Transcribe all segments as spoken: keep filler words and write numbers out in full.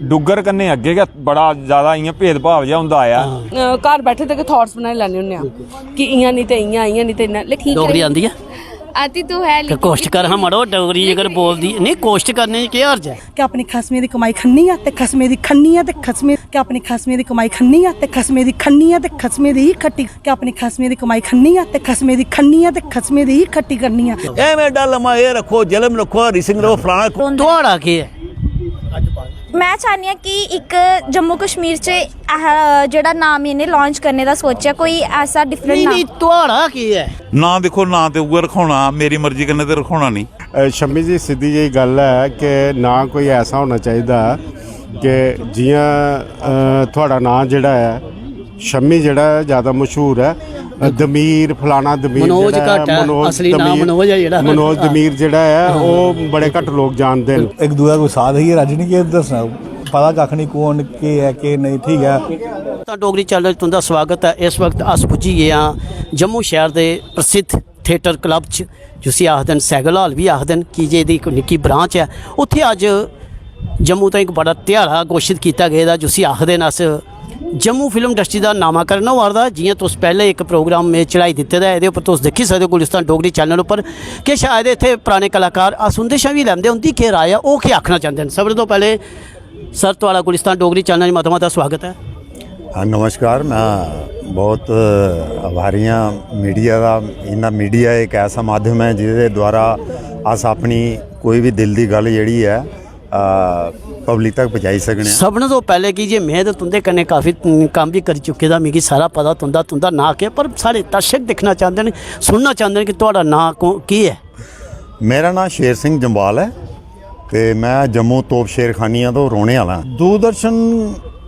डुग्गर कन्नै अग्गें गै बड़ा ज्यादा इ'यां भेदभाव जेहा होंदा आया। अ, घर बैठे दे गै थॉट्स बनाई लैन्ने होन्ने आं कि इ'यां निं ते इ'यां, इ'यां निं ते इ'यां। लेकिन ठीक डोगरी ऐ। आंदी ऐ? आती तो है, ते लेकिन कोशिश कर हां मड़ो, डोगरी जेकर बोलदी। नहीं, कोशिश करने च केह् हर्ज ऐ? क्या अपनी खसमें दी कमाई खन्नी ऐ ते खसमें दी, खन्नी ऐ ते खसमें, क्या अपनी खसमें दी कमाई खन्नी ऐ ते खसमें दी, खन्नी ऐ ते खसमें दी ही खट्टी, क्या अपनी खसमें दी कमाई खन्नी ऐ ते खसमें दी, खन्नी ऐ ते खसमें दी ही खट्टी करनी ऐ। एवें एडा लम्मा एह् रक्खो, जलम रक्खो, हरी सिंह रक्खो, फलाना रक्खो। थुआढ़ा केह् ऐ? में चाह्न्नी आं कि इक जम्मू कश्मीर च ऐहा जेह्ड़ा नाम इ'नें लांच करने दा सोचेआ, कोई ऐसा डिफरेंट नहीं, नाम। नहीं, थुआढ़ा केह् ऐ? नां दिक्खो, नां ते उ'ऐ रखोना, मेरी मर्जी कन्नै ते रखोना नहीं। अ, शम्मी जी, सिद्धी जेही गल्ल ऐ कि नांऽ कोई ऐसा होना चाहिदा कि जि'यां, अ, थुआढ़ा नांऽ जेह्ड़ा ऐ, शम्मी जेह्ड़ा ऐ, ज्यादा मशहूर ऐ। अ, दमीर, फलाना दमीर मनोज जेह्ड़ा ऐ, घट्ट ऐ, मनोज असली नांऽ दमीर, मनोज ऐ जेह्ड़ा। मनोज हां। दमीर जेह्ड़ा ऐ, हां। ओह् बड़े घट्ट लोक जानदे न। इक दूआ कोई साथ ही रज्ज निं केह् दस्सना, पता कक्ख निं कौन केह् ऐ, केह् नेईं, ठीक ऐ। तां डोगरी चैनल च तुं'दा स्वागत ऐ। इस वक्त अस पुज्जी गे आं जम्मू शैह्र दे प्रसिद्ध थिएटर क्लब च, जिसी आखदे न सैगल हाल बी आखदे न, की जे एह्दी इक निक्की ब्रांच ऐ। उत्थै अज्ज जम्मू दा इक बड़ा ध्याड़ा घोशत कीता गेदा, जिसी आखदे न अस जम्मू फिल्म इंडस्ट्री दा नामाकरण होआ दा। जि'यां तुस पैह्ले इक प्रोग्राम में चढ़ाई दित्ते दा ऐ, एह्दे उप्पर तुस दिक्खी सकदे ओ गुलिस्तान डोगरी चैनल उप्पर, किश आए दे इत्थै पराने कलाकार, अस उं'दे शा बी लैंदे उं'दी केह् राय ऐ, ओह् केह् आखना चांह्दे न। सभनें तो पैह्ले सर, थुआढ़ा गुलिस्तान डोगरी चैनल च मता मता स्वागत ऐ। हाँ, नमस्कार। मैं बहुत आभारी आं मीडिया दा। इन्ना मीडिया इक ऐसा माध्यम ऐ जिसदे द्वारा अस अपनी कोई बी दिल दी गल्ल जेह्ड़ी ऐ, आ, पब्लिक तक पजाई सकने आं। सभनें तो पैह्ले की जे में ते तुं'दे कन्नै काफी कम्म बी करी चुके दा, मिगी सारा पता तुं'दा, तुं'दा नांऽ केह् ऐ, पर साढ़े दर्शक दिक्खना चांह्दे न, सुनना चांह्दे न कि थुआढ़ा नांऽ को-, केह् ऐ? मेरा नांऽ शेर सिंह जम्वाल ऐ ते मैं जम्मू तोप शेर खानिया तो रौह्ने आह्ला आं। दूरदर्शन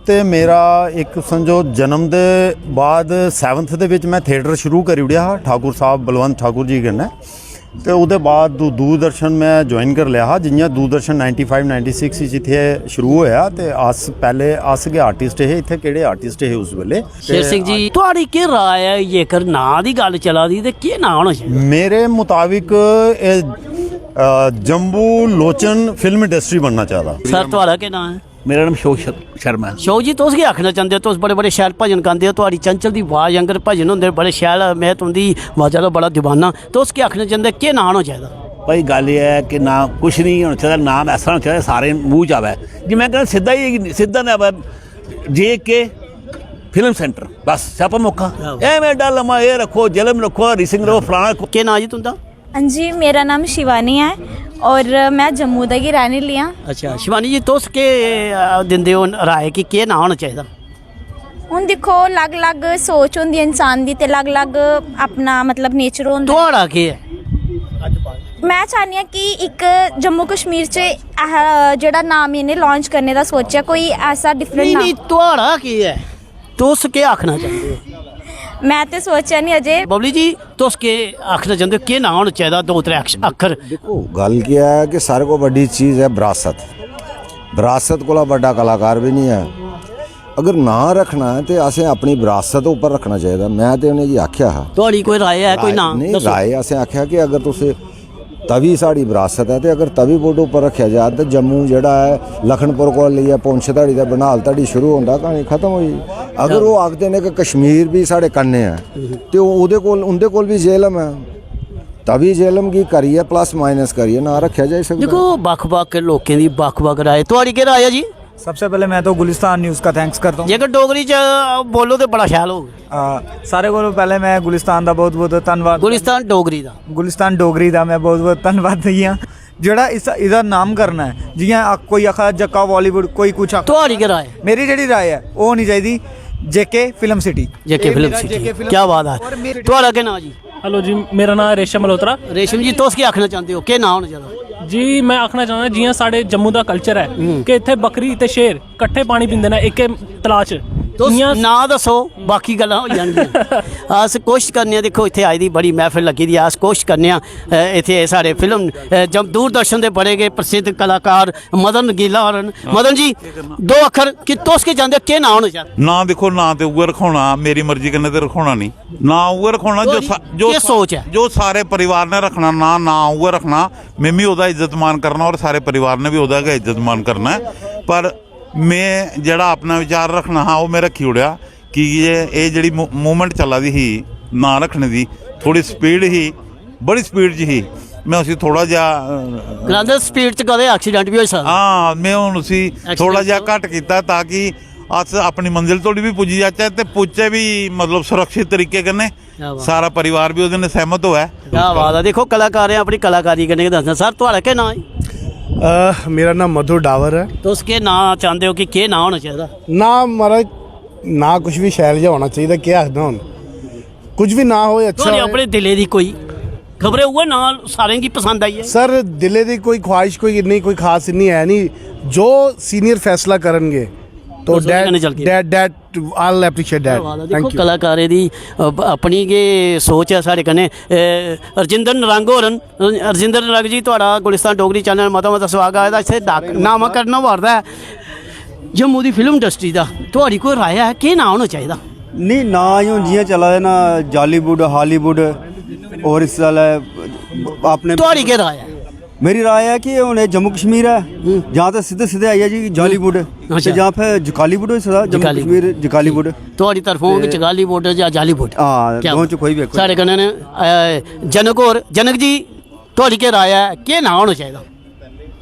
ते मेरा इक समझो जन्म दे बाद सैवंथ दे बिच मैं थिएटर शुरू करी ओड़ेआ हा ठाकुर साहब बलवंत ठाकुर जी कन्नै। ते ओह्दे बाद दू-, दूरदर्शन मैं ज्वाइन करी लेआ हा। जि'यां Doordarshan ninety five ninety six च इत्थै शुरू होएआ ते अस पैह्ले अस गै आर्टिस्ट हे। इत्थै केह्ड़े आर्टिस्ट हे उस बेल्ले? शेर सिंह जी, थुआढ़ी केह् राय ऐ, जेकर नांऽ दी गल्ल चला दी ते केह् नांऽ होना चाहिदा? मेरे मुताबिक एह्, अ, जम्बू लोचन फिल्म इंडस्ट्री बनना चाहिदा। सर, थुआढ़ा केह् नांऽ ऐ? मेरा नाम अशोक शर-, शर्मा ऐ। अशोक जी, तुस केह् आखना चांह्दे ओ? तुस बड़े-बड़े शैल भजन गांदे ओ, थुआढ़ी चंचल दी अवाज आंगर भजन होंदे, बड़े शैल। में तुं'दी अवाजा दा बड़ा दीवाना। तुस केह् आखना चांह्दे, केह् नांऽ होना चाहिदा? भाई, गल्ल एह् ऐ कि नांऽ कुछ निं होना चाहिदा, नाम ऐसा होना चाहिदा सारें मूंह च आवै। जे में कहना सिद्धा ही, सिद्धा ना आवै, जे के फिल्म सेंटर, बस स्यापा मुक्का। क्या बात। एवें एडा लम्मा एह् रक्खो, जलम रक्खो, हरी सिंह रक्खो, फलाना रक्खो। केह् नांऽ जी तुं'दा? हां जी, मेरा नाम शिवानी ऐ और मैं जम्मू दा गै रैह्ने आह्ली आं। अच्छा, शिवानी जी, तुस केह्, अ, दिंदे ओ राय कि केह् नांऽ होना चाहिदा? हून दिक्खो, अलग-अलग सोच होंदी ऐ इंसान दी ते अलग-अलग अपना, मतलब, नेचर होंदा ऐ। थुआढ़ा केह् ऐ? मैं चाह्न्नी आं कि इक जम्मू कश्मीर च ऐहा जेह्ड़ा नाम इ'नें लांच करने दा सोचेआ, कोई ऐसा डिफरेंट नेईं, नाम। नेईं, थुआढ़ा केह् ऐ? तुस केह् आखना चांह्दे ओ? मैं ते सोचेआ निं अजें। बबली जी, तुस केह् आखना चांह्दे ओ? केह् नांऽ होना चाहिदा, दो त्रै अक्ष-, अक्खर? दिक्खो, गल्ल केह् ऐ कि सारें कोला बड्डी चीज ऐ बरासत। बरासत कोला बड्डा कलाकार बी निं ऐ। अगर नांऽ रक्खना ऐ ते असें अपनी बरासत उप्पर रक्खना चाहिदा। मैं ते उ'नेंगी आखेआ हा। थुआढ़ी कोई राय ऐ, कोई राय नांऽ नेईं, दस्सो। राय असें आखेआ कि अगर तुस तवी साढ़ी बरासत ऐ ते अगर तवी बोर्ड उप्पर रक्खेआ जा ते जम्मू जेह्ड़ा ऐ, लखनपुर कोला लेइयै पुंछ धड़ी ते बनिहाल धड़ी शुरू होंदा, क्हानी खत्म होई। अगर ओह् आखदे न कि कश्मीर बी साढ़े कन्नै ऐ, ते ओह्, ओह्दे कोल, उं'दे कोल बी जेहलम ऐ। तवी जेहलम गी करियै, प्लस माइनस करियै नांऽ रक्खेआ जाई सकदा। दिक्खो, बक्ख-बक्ख लोकें दी बक्ख-बक्ख राय। थुआढ़ी केह् राय ऐ जी? सबसे पहले मैं तो गुलिस्तान न्यूज़ का थैंक्स करता हूँ। जेकर डोगरी च बोलो ते बड़ा शैल होग। आ, सारे कोलों पहले मैं गुलिस्तान दा बहुत-बहुत धन्नवाद। गुलिस्तान डोगरी दा। गुलिस्तान डोगरी दा मैं बहुत-बहुत धन्नवाद देई आं। जेह्ड़ा इस, इदा नाम करना ऐ, जियां आ-, कोई आखा जक्का बॉलीवुड, कोई कुछ आखा। थुआढ़ी केह् राय ऐ? मेरी जेह्ड़ी राय ऐ, ओह् होनी चाहिदी जेके फिल्म सिटी। जेके एह् फिल्म मेरा सिटी। जेके फिल्म क्या बात ऐ। और मेरी थुआढ़ा केह् नांऽ जी? हेलो जी, मेरा नांऽ रेशम मल्होत्रा। रेशम जी, तुस केह् आखना चांह्दे ओ? केह् नांऽ होना चाहिदा? जी, मैं आखना चाह्न्नां, जियां साढ़े जम्मू दा कल्चर ऐ कि इत्थै बक्करी ते शेर कट्ठे पानी पींदे न इक्कै तलाऽ च। तुस इ'यां नांऽ दस्सो, बाकी गल्लां होई जानगियां। अस कोशश करने आं, दिक्खो, इत्थै आई दी बड़ी मैह्फिल लग्गी दी ऐ, अस कोशश करने आं, अ, इत्थै साढ़े फिल्म, अ, जम-, दूरदर्शन दे बड़े गै प्रसिद्ध कलाकार मदन रंगीला होर न। मदन जी, दो अक्खर कि तुस केह् चांह्दे, केह् नांऽ होना चाहिदा? नांऽ दिक्खो, नांऽ ते उ'ऐ रखोना, मेरी मर्जी कन्नै ते रखोना निं। नांऽ उ'ऐ रखोना जो थुआढ़ी सा-, जो केह् सा-, सोच ऐ? जो सारे परिवार ने रखना नांऽ, नांऽ उ'ऐ रखना। में बी ओह्दा इज्जत मान करना और सारे परिवार ने बी ओह्दा गै इज्जत मान करना ऐ। पर में जेह्ड़ा अपना विचार रक्खना हा, ओह् में रक्खी ओड़ेआ। कि एह् एह् जेह्ड़ी मूवमेंट चला दी ही नांऽ रक्खने दी, थोह्ड़ी स्पीड ही, बड़ी स्पीड च ही। में उसी थोह्ड़ा जेहा अ, गलांदे स्पीड च कदें एक्सीडेंट बी होई सकदा। हां, में हून उसी थोह्ड़ा जेहा घट्ट कीता ताकि अस अपनी मंजिल धोड़ी बी पुज्जी जाचै ते पुज्जचै बी, मतलब, सुरक्षित तरीके कन्नै। क्या बात। सारा परिवार बी ओह्दे कन्नै सैह्मत होऐ। क्या बात है। देखो, कलाकार हैं, अपनी कलाकारी कन्नै गै दसना। सर, थुआढ़ा केह् नांऽ है? अ, मेरा नांऽ मधु डावर ऐ। तुस केह् नांऽ चांह्दे ओ कि केह् नांऽ होना चाहिदा? नांऽ, महाराज, नांऽ कुछ बी शैल जेहा होना चाहिदा। केह् आखना हून, कुछ बी नांऽ होए, अच्छा थुआढ़े होए। अपने दिलै दी कोई खबरै उ'ऐ नांऽ सारें गी पसंद आई जाए। सर, दिलै दी कोई ख्वाहिश कोई इन्नी कोई खास इन्नी है नहीं। जो सीनियर फैसला करनगे तो बस ओह्दे कन्नै चलगे। Dead dead dad I appreciate dead. क्या बात है। देखो, कलाकारें दी अ, अपनी गै सोच ऐ साढ़े कन्नै। अ, रजिंदर नरंग होर न। रजिंदर नरंग जी, थुआढ़ा गुलिस्तान डोगरी चैनल मता मता स्वागत ऐ। इत्थै डाक नामांकन होआ दा ऐ जम्मू दी फिल्म इंडस्ट्री दा। थुआढ़ी कोई राय ऐ, केह् नांऽ होना चाहिदा? नहीं, नांऽ ही हून जि'यां चला दे ना, जालीवुड, हालीवुड, और इस साल अपने थुआढ़ी केह् राय ऐ? मेरी राय ऐ कि हून एह् जम्मू कश्मीर ऐ, जां ते सिद्धे सिद्धे आई जा जी जालीवुड, अच्छा। ते जां फिर जकालीवुड होई सकदा, जम्मू जकालीवुड। कश्मीर जकालीवुड। थुआढ़ी तरफों कि जगालीवुड जां जालीवुड? हां, क्या दों बात। च कोई बी इक। साढ़े कन्नै न, अ, जनक होर। जनक जी, थुआढ़ी केह् राय ऐ, केह् नांऽ होना चाहिदा?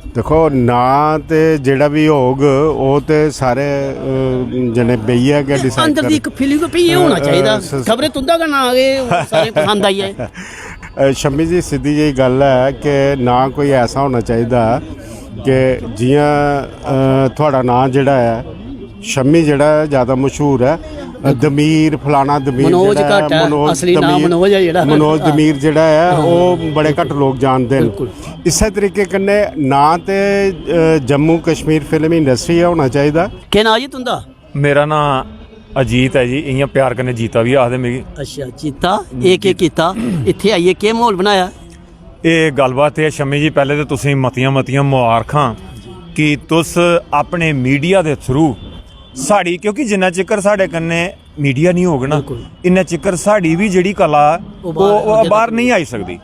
दिक्खो, नांऽ ते जेह्ड़ा बी होग, ओह् ते सारे अ, जने बेहियै गै डिसाइड अंदर दी इक फीलिंग, फ्ही एह् होना चाहिदा। खबरै तुं'दा गै नांऽ गै सारें पसंद आई जाए। शम्मी जी, सिद्धी जेही गल्ल ऐ कि नांऽ कोई ऐसा होना चाहिदा कि जि'यां अ, थुआढ़ा नांऽ जेह्ड़ा ऐ, शम्मी जेह्ड़ा ऐ, ज़्यादा मशहूर ऐ। दमीर, फलाना दमीर मनोज जेह्ड़ा ऐ, घट्ट ऐ, मनोज असली नांऽ दमीर, मनोज ऐ जेह्ड़ा। मनोज हां। दमीर जेह्ड़ा ऐ, हां। ओह् बड़े घट्ट लोक जानदे न। बिल्कुल। इस्सै तरीके कन्नै नांऽ ते अ, जम्मू कश्मीर फिल्म इंडस्ट्री गै होना चाहिदा। केह् नांऽ जी तुं'दा? मेरा नांऽ अजीत ऐ जी, इ'यां प्यार कन्नै जीता बी आखदे मिगी। अच्छा, जीता, एह् केह् कीता? इत्थै आइयै केह् म्हौल बनाया? एह् गल्लबात एह् ऐ, शम्मी जी, पैह्लें ते तुसेंगी मतियां मतियां मुबारखां कि तुस अपने मीडिया दे थ्रू साढ़ी, क्योंकि जिन्ना चिकर साढ़े कन्नै मीडिया निं होग ना, बिल्कुल। इन्ना चिकर साढ़ी बी जेह्ड़ी कला ओह् बाह्र ओह् ओह् आंदे बाह्र तक। निं आई सकदी।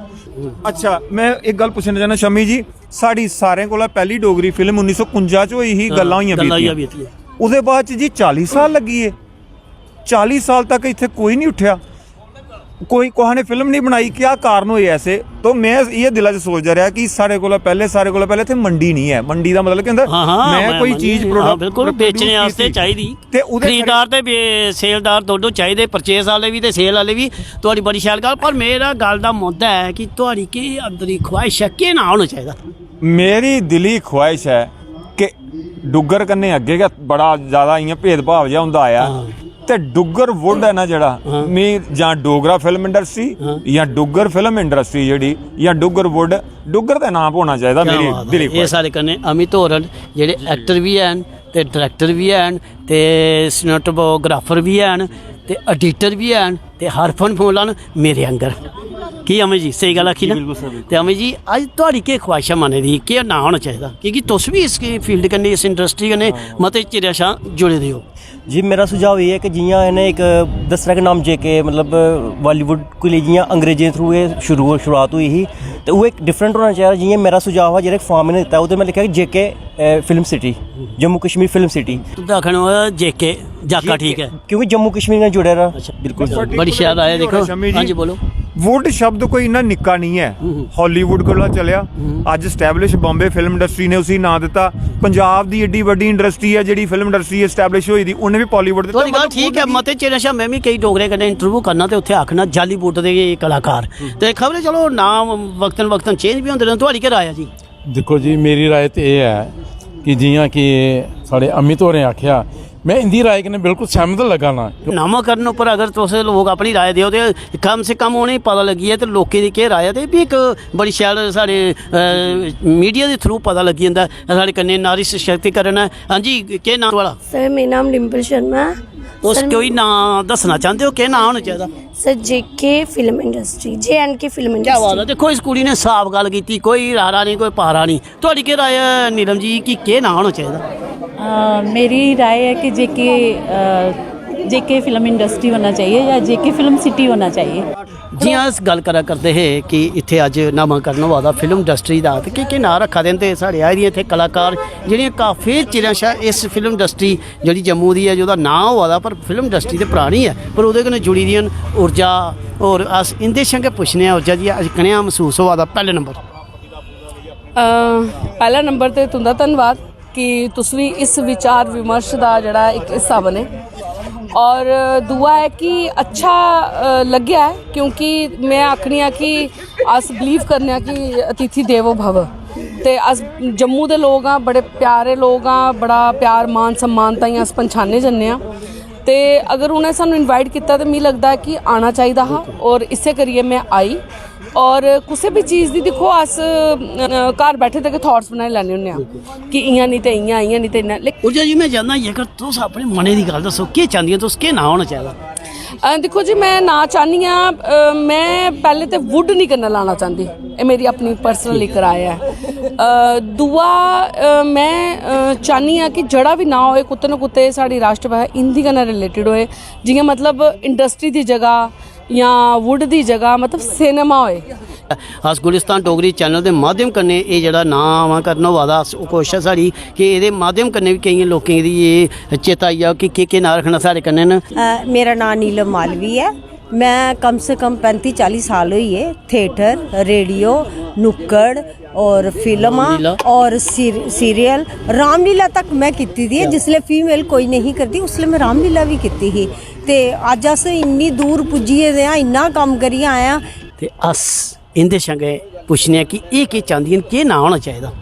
अच्छा, में इक गल्ल पुच्छना चाह्न्नां शम्मी जी, साढ़ी सारें कोला पैह्ली डोगरी फिल्म उन्नी सौ कुंजा च होई ही, हां, गल्लां होइयां गल्लां बीतियां। होइयां बीतियां। ओह्दे बाद च जी चाली साल लग्गी गे, चाली साल तक इत्थै कोई निं उट्ठेआ, कोई कुसै ने फिल्म निं बनाई। क्या कारण होए ऐसे? तो में इ'यै दिला च सोचदा रेहा कि साढ़े कोला पैह्लें, साढ़े कोला पैह्लें इत्थै मंडी निं ऐ। मंडी दा मतलब केह् होंदा? हां, हां, में में कोई मन्नी, चीज हां, प्रोडक्ट बिल्कुल, प्रोड्यूस बेचने आस्तै कीती चाहिदी। ते ओह्दे खरीददार ते बे- सेलदार दोनों चाहिदे, परचेज आह्ले बी ते सेल आह्ले बी। थुआढ़ी बड़ी शैल गल्ल, पर मेरा गल्ल दा मुद्दा ऐ कि थुआढ़ी केह् अंदरी ख्वाहिश ऐ, केह् नांऽ होना चाहिदा? मेरी दिली ख्वाहिश ऐ कि डुग्गर कन्नै अग्गें गै बड़ा ज़्यादा इ'यां भेदभाव जेहा होंदा आया। हां। ते डुग्गर वुड ऐ ना जेह्ड़ा, हां। मी जां डोगरा फिल्म इंडस्ट्री हां। जां डुग्गर फिल्म इंडस्ट्री जेह्ड़ी, जां डुग्गर वुड, डुग्गर दा नांऽ पौना चाहिदा। क्या मेरी बात ऐ। दिली एह् ख्वाहिश। साढ़े कन्नै अमित होर न, जेह्ड़े एक्टर बी हैन ते डायरेक्टर बी हैन ते सिनेमेटोग्राफर बी हैन ते एडिटर बी हैन ते हरफन फौला न मेरे आंगर। की अमित जी, स्हेई गल्ल आखी ना? ते अमित जी, अज्ज थुआढ़ी केह् ख्वाहिश ऐ मनै दी, केह् नांऽ होना चाहिदा? क्योंकि तुस बी इस फील्ड कन्नै, इस इंडस्ट्री कन्नै मते चिरै शा जुड़े दे ओ। जी, मेरा सुझाव एह् ऐ कि जि'यां इ'नें इक दस्सेआ कि नाम जेके, मतलब, बालीवुड को लेइयै जि'यां अंग्रेजें थ्रू एह् शुरू शुरुआत होई ही, ते ओह् इक डिफरेंट होना चाहिदा। जि'यां मेरा सुझाव हा, जेह्ड़े फार्म इ'नें दित्ता, ओह्दे में लिखेआ कि JK film city, Jammu Kashmir film city. तुं'दा आखना होऐ जेके, जाका ठीक ऐ। क्योंकि जम्मू कश्मीर कन्नै जुड़े दा। बिल्कुल। बड़ी शैल आया, देखो। शम्मी जी, हां जी, बोलो। वुड शब्द कोई इन्ना निक्का नहीं है। हॉलीवुड कोला चलेआ, अज्ज स्टैबलिश बॉम्बे फिल्म इंडस्ट्री ने उसी नांऽ दित्ता। पंजाब दी एड्डी बड्डी इंडस्ट्री है, जेह्ड़ी फिल्म इंडस्ट्री एस्टैबलिश होई दी, उन्नै बी बालीवुड दित्ता। थुआढ़ी गल्ल ठीक ऐ। मते चिरें शा में बी केई डोगरे कन्नै इंटरव्यू करना ते उत्थै आखना जालीवुड दे कलाकार। ते खबरै चलो नांऽ वक्तन वक्तन चेंज बी होंदे रौंह्दे। थुआढ़ी केह् राय ऐ जी? दिक्खो जी, मेरी राय ते एह् ऐ कि जि'यां कि साढ़े अमित होरें आखेआ, में इं'दी राय कन्नै बिल्कुल सैह्मत लग्गा ना। नामांकरण उप्पर अगर तुस लोक अपनी राय देओ ते कम से कम उ'नेंगी पता लग्गी जाए ते लोकें दी केह् राय ऐ, ते एह् बी इक बड़ी शैल साढ़े, अ, मीडिया दे थ्रू पता लग्गी जंदा ऐ। साढ़े कन्नै नारी सशक्तिकरण ऐ। हां जी, केह् नांऽ थुआढ़ा? सर, मेरा नाम डिम्पल शर्मा ऐ। तुस सर, कोई नांऽ दस्सना चांह्दे ओ, केह् नांऽ होना चाहिदा? Sir, JK film industry, J and K film क्या बात है। इंडस्ट्री। देखो, इस कुड़ी ने साफ गल्ल कीती, कोई रारा नहीं, कोई पारा नहीं। थुआढ़ी केह् राय ऐ नीलम जी कि केह् नांऽ होना चाहिदा? अ, मेरी राय है कि जेके, अ, जेके फिल्म इंडस्ट्री होना चाहिए या जेके फिल्म सिटी होना चाहिए। जियां अस गल्ल करा करदे हे कि इत्थै अज्ज नामांकरण होआ दा फिल्म इंडस्ट्री दा, ते केह् केह् नांऽ रक्खा दे न, ते साढ़े आए दियां इत्थै कलाकार जेह्ड़ियां काफी चिरें शा इस फिल्म इंडस्ट्री जेह्ड़ी जम्मू दी ऐ, जेह्दा नांऽ होआ दा, पर फिल्म इंडस्ट्री ते परानी ऐ, पर ओह्दे कन्नै जुड़ी दियां न ऊर्जा। होर अस इं'दे शा गै पुच्छने आं, ऊर्जा जी, अज्ज कनेहा मसूस होआ दा पैह्ले नंबर? अ, पैह्ला नंबर ते तुं'दा धन्नवाद कि तुस बी इस विचार विमर्श दा जेह्ड़ा इक हिस्सा बने। और दूआ ऐ कि अच्छा, अ, लग्गेआ ऐ, क्योंकि में आखनी आं कि अस बिलीव करने आं कि अतिथि देवो भव। ते अस जम्मू दे लोक आं, बड़े प्यारे लोक आं, बड़ा प्यार, मान सम्मान ताईं अस पंछाने जन्ने आं। ते अगर उ'नें सानूं इनवाइट कीता ते मिगी लगदा ऐ कि आना चाहिदा हा, और इस्सै करियै में आई। और कुसै बी चीज़ दी, दिक्खो, अस, अ, घर बैठे दे गै थाट्स बनाई लैन्ने होन्ने आं कि इ'यां निं ते इ'यां, इ'यां निं ते इ'यां। लेकिन ऊर्जा जी, में जानना, जेकर तुस अपने मनै दी गल्ल दस्सो, केह् चांह्दियां तुस, केह् नांऽ होना चाहिदा? अ, दिक्खो जी, में नांऽ चाह्न्नी आं, अ, में पैह्लें ते वुड निं कन्नै लाना चांह्दी, एह् मेरी अपनी पर्सनल इक राय ऐ। अ, दूआ, अ, में, अ, चाह्न्नी आं कि जेह्ड़ा बी नांऽ होए, कुतै ना कुतै साढ़ी राष्ट्रभाशा हिंदी कन्नै रिलेटिड होए, जि'यां, मतलब, इंडस्ट्री दी जगह जां वुड दी जगह, मतलब, सिनेमा होए। अस गुलिस्तान डोगरी चैनल दे माध्यम कन्नै एह् जेह्ड़ा नांऽ आमांकरण होआ दा, अस, कोशश ऐ साढ़ी कि एह्दे माध्यम कन्नै बी केइयें लोकें दी एह् चेता आई जा कि केह् केह् नांऽ रक्खना साढ़े कन्नै न। अ, मेरा नांऽ नीलम मालवी ऐ। में कम से कम पैंती चाली साल होई गे थिएटर, रेडियो, नुक्कड़ और फिल्मां और सीरियल। रामलीला तक में कीती दी ऐ। जिसलै फीमेल कोई नहीं करदी, उसलै में रामलीला बी कीती ही। ते अज्ज अस इन्नी दूर पुज्जी गेदे आं, इन्ना कम्म करियै आए आं। ते अस इं'दे शा गै पुच्छने आं कि एह् केह् चांह्दियां न, केह् नांऽ होना चाहिदा?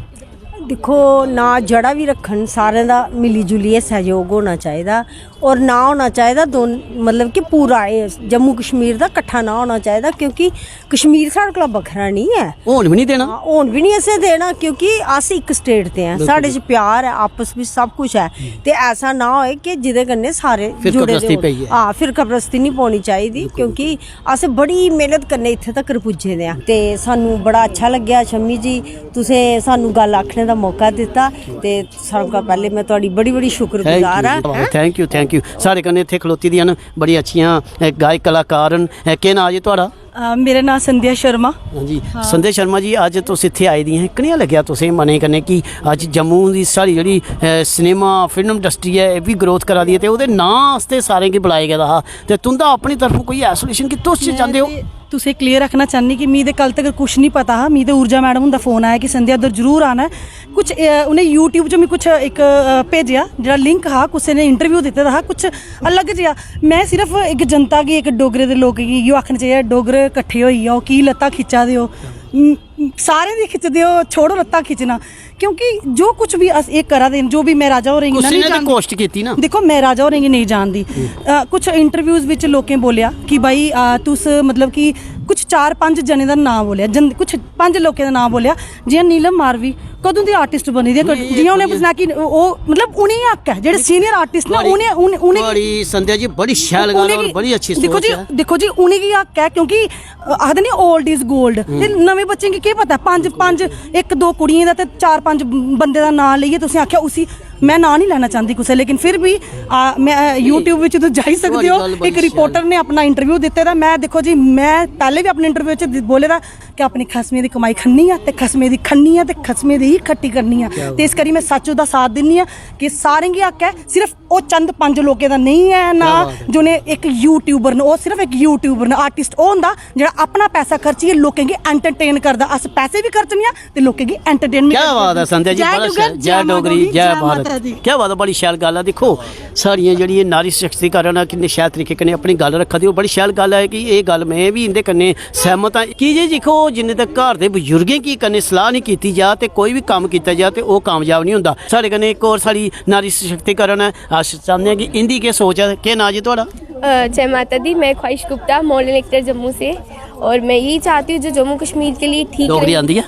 दिक्खो, नांऽ जेह्ड़ा बी रक्खन, सारें दा मिली जुलियै सैह्योग होना चाहिदा। और नांऽ होना चाहिदा दो, मतलब कि पूरा एह् जम्मू कश्मीर दा कट्ठा नांऽ होना चाहिदा, क्योंकि कश्मीर साढ़े कोला बक्खरा निं ऐ। होन बी निं देना। हां, होन बी निं असें देना, क्योंकि अस इक स्टेट दे आं, साढ़े च प्यार ऐ, आपस बिच सब कुछ ऐ। ते ऐसा ना होए कि जेह्दे कन्नै सारे फिरका जुड़े दे परस्ती होन। पेई जा। हां, फिरका परस्ती निं पौनी चाहिदी, क्योंकि अस बड़ी मेह्नत कन्नै इत्थै तक्कर पुज्जे दे आं। ते सानूं बड़ा अच्छा लग्गेआ शम्मी जी, तुसें सानूं गल्ल आखने दा मौका दित्ता। ते सारें कोला पैह्लें में थुआढ़ी बड़ी बड़ी शुक्रगुजार आं। Thank U, thank U. साढ़े कन्नै इत्थै खलोती दियां न बड़ी अच्छियां, अ, गायक कलाकार न। अ, केह् नांऽ जी थुआढ़ा? अ, मेरा नांऽ संध्या शर्मा। हां जी। संध्या शर्मा जी, अज्ज तुस इत्थै आई दी हैं, कनेहा लग्गेआ तुसें मनै कन्नै कि अज्ज जम्मू दी साढ़ी जेह्ड़ी, अ, सिनेमा फिल्म इंडस्ट्री ऐ, एह् बी ग्रोथ करा दी ऐ ते ओह्दे नांऽ आस्तै सारें गी बुलाया गेदा हा, ते तुं'दा अपनी तरफों कोई एसोसिएशन कि तुस में चांह्दे ओ? ते तुसें क्लियर आखना चाह्न्नी कि मी ते कल तगर कुछ निं पता हा। मी ते ऊर्जा मैडम हुंदा फोन आया कि संध्या उद्धर जरूर आना ऐ। कुछ, अ, उ'नें YouTube च मी कुछ इक, अ, भेजेआ, जेह्ड़ा लिंक हा, कुसै ने इंटरव्यू दित्ते दा हा, कुछ अलग जेहा। में सिर्फ इक जनता गी, इक डोगरे दे लोकें गी इ'यो आखना चाहिदा, डोगरे कट्ठे होई जाओ, की लत्तां खिच्चा दे ओ? म, सारें दी खिच्चदे ओ, छोड़ो लत्तां खिच्चना। क्योंकि जो कुछ बी अस एह् करा दे न, जो बी में राजा होरें गी कुसै इन्ना ने निं ते जानदी। कोशट कीती ना। दिक्खो, में राजा होरें गी नेईं जानदी। अ, कुछ इंटरव्यूज बिच लोकें बोलेआ कि भाई, अ, तुस, मतलब कि कुछ चार पंज जने दा नांऽ बोलेआ, जन-, कुछ पंज लोकें दा नांऽ बोलेआ, जि'यां नीलम मारवी कदूं दी आर्टिस्ट बनी दी ऐ, जि'यां उ'नें सनाया कि ओह्, मतलब, उ'नेंगी हक ऐ, जेह्ड़े सीनियर आर्टिस्ट न, उ'नें, उ'नें, उ'नेंगी बड़ी, संध्या जी, बड़ी शैल गल्ल और बड़ी अच्छी दिक्खो सोच जी, ऐ। दिक्खो जी, उ'नेंगी हक ऐ, क्योंकि आखदे नी, ओल्ड इज गोल्ड। ते नमें बच्चें गी केह् पता, पंज पंज, इक दो कुड़ियें दा ते चार पंज बंदे दा नांऽ लेइयै तुसें आखेआ उसी, में नांऽ निं लैना चांह्दी कुसै, लेकिन फिर बी, आ, में, YouTube बिच तुस जाई सकदे ओ। इक रिपोर्टर ने अपना इंटरव्यू दित्ते दा। में, दिक्खो जी, में पैह्लें बी अपने इंटरव्यू च बोले दा कि अपनी खसमें दी कमाई खन्नी ऐ ते खसमें दी खन्नी ऐ ते खसमें दी ही खट्टी करनी ऐ। ते इस करी में सच्च दा साथ दिन्नी आं कि सारें गी हक ऐ। सिर्फ ओह् चंद पंज लोकें दा नेईं ऐ ना, जि'नें इक यूट्यूबर न, ओह् सिर्फ इक यूट्यूबर न, आर्टिस्ट ओह् होंदा जेह्ड़ा अपना पैसा खर्चियै लोकें गी एंटरटेन करदा। अस पैसे बी खर्चने आं ते लोकें गी एंटरटेनमेंट क्या बात ऐ संध्या जी, जय बड़ा डुग्गर, शैल, जय जय मां डोगरी, डोगरी, जय जय भारत। माता दी। क्या बात ऐ, बड़ी शैल गल्ल ऐ। दिक्खो, साढ़ियां जेह्ड़ियां नारी सशक्तिकरण ऐ, किन्ने शैल तरीके कन्नै अपनी गल्ल रक्खा दी, ओह् बड़ी शैल गल्ल ऐ कि एह् गल्ल में बी इं'दे कन्नै सैह्मत आं। की जे दिक्खो, जिन्ने तक घर दे बजुर्गें गी कन्नै सलाह् निं कीती जा ते कोई बी कम्म कीता जा ते ओह् कामयाब निं होंदा। साढ़े कन्नै इक होर साढ़ी नारी सशक्तिकरण ऐ, अस चाह्न्ने आं कि इं'दी केह् सोच ऐ। केह् नांऽ जी थुआढ़ा? अ, जय माता दी, मैं ख्वाहिश गुप्ता, मॉडल एक्टर जम्मू से, और मैं यही चाहती हूँ जो जम्मू कश्मीर के लिए ठीक डोगरी रहे। आंदी ऐ?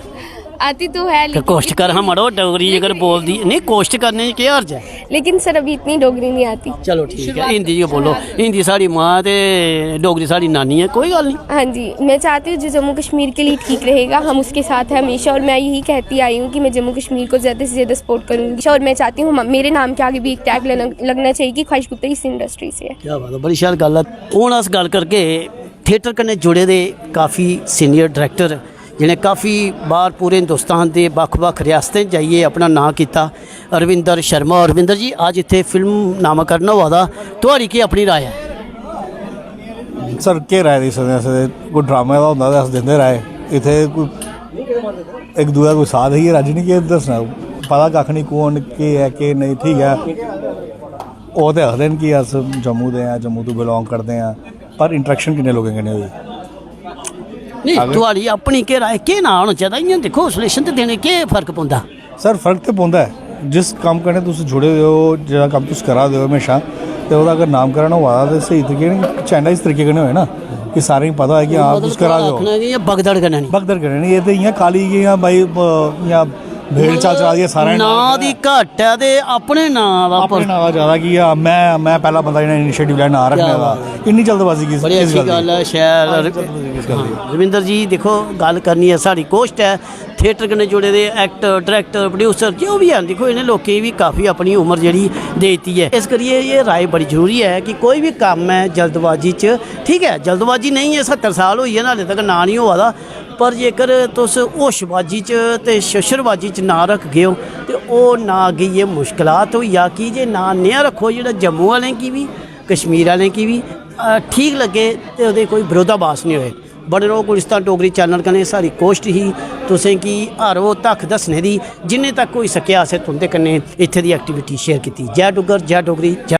आती तो है, ते लेकिन कोश्ट कर हां मड़ो, डोगरी जेकर बोलदी नहीं, कोश्ट करने च केह् हर्ज ऐ? लेकिन सर, अभी इतनी डोगरी नहीं आती। चलो ठीक ऐ, हिंदी च बोलो। हिंदी साढ़ी मां ते डोगरी साढ़ी नानी ऐ, कोई गल्ल नहीं। हाँ जी, मैं चाहती हूँ जो जम्मू कश्मीर के लिए ठीक रहेगा, हम उसके साथ हैं हमेशा। और मैं यही कहती आई हूँ कि मैं जम्मू कश्मीर को ज़्यादा से ज़्यादा सपोर्ट करूँगी। और मैं चाहती हूँ, मेरे नाम के आगे भी एक टैग लगना चाहिए कि ख्वाहिश गुप्ता इस इंडस्ट्री से है। क्या बात है, बड़ी शैल गल्ल है। हून अस गल्ल करगे थिएटर कन्नै जुड़े दे काफ़ी सीनियर डायरेक्टर, जि'नें काफ़ी बार पूरे हिंदुस्तान दे बक्ख-बक्ख रियासतें च जाइयै अपना नांऽ कीता, रविंदर शर्मा। रविंदर जी, अज्ज इत्थै फिल्म नामाकरण होआ दा, थुआढ़ी केह् अपनी राय ऐ? सर, केह् राय देई सकदे अस? कोई ड्रामे दा होंदा ते अस दिंदे राय। इत्थै कोई इक दूए दा कोई साथ ही रज्ज निं, केह् दस्सना? पता कक्ख निं, कौन केह् ऐ केह् नेईं। ठीक ऐ, ओह् ते आखदे न कि अस जम्मू दे आं, जम्मू तों बिलोंग करदे आं, पर इंटरेक्शन किन्ने लोकें कन्नै होई? नेईं, थुआढ़ी अपनी केह् राय, केह् नांऽ होना चाहिदा? इ'यां दिक्खो, रिलेशन ते देने केह् फर्क पौंदा? सर, फर्क ते पौंदा ऐ। जिस कम्म कन्नै तुस जुड़े दे ओ, जेह्ड़ा कम्म तुस करा दे ओ म्हेशां, ते ओह्दा अगर नामकरण होआ दा ते स्हेई तरीके कन्नै, चैंडा इस तरीके कन्नै होए ना कि सारें गी पता होए कि हां, तुस करा दे ओ। आखना कि इ'यां बगदड़ कन्नै निं। बगदड़ कन्नै निं, एह् ते इ'यां काली, इ'यां भाई, ब- इ'यां भेड़ चाल चला दी ऐ सारें नांऽ दी घट्ट ऐ ते अपने नांऽ दा अपने नांऽ दा ज्यादा कि हां, में में पैह्ला बंदा, इ'नें इनिशिएटिव लेआ नांऽ रक्खने दा। इन्नी जल्दबाजी किस बड़ी किस अच्छी गल्ल दी? गल्ल ऐ, शैल। रविंदर जी, दिक्खो, गल्ल करनी ऐ, साढ़ी कोशट ऐ, थिएटर कन्नै जुड़े दे एक्टर, डायरेक्टर, प्रोड्यूसर जो बी हैन, दिक्खो, इ'नें लोकें गी बी काफ़ी अपनी उम्र जेह्ड़ी देई दित्ती ऐ। इस करियै एह् राय बड़ी जरूरी ऐ कि कोई बी कम्म ऐ जल्दबाजी च, ठीक ऐ, जल्दबाजी नेईं ऐ, सत्तर साल होई गे न, हाले तक नांऽ निं होआ दा, पर जेकर तुस होशबाजी च ते शोशरबाजी च नांऽ रखगे ओ, ते ओह् नांऽ अग्गें जाइयै मुश्कलात होई जा, की जे नांऽ नेहा रक्खो जेह्ड़ा जम्मू आह्लें गी बी, कश्मीर आह्लें गी बी, अ, ठीक लग्गे ते ओह्दे कोई बरोधाभास निं होए। बने रहो गुलिस्तान डोगरी चैनल कन्नै। साढ़ी कोशट ही तुसें गी हर ओह् तक दस्सने दी, जिन्ने तक होई सकेआ असें तुं'दे कन्नै इत्थै दी एक्टिविटी शेयर कीती। जय डुग्गर, जय डोगरी, जय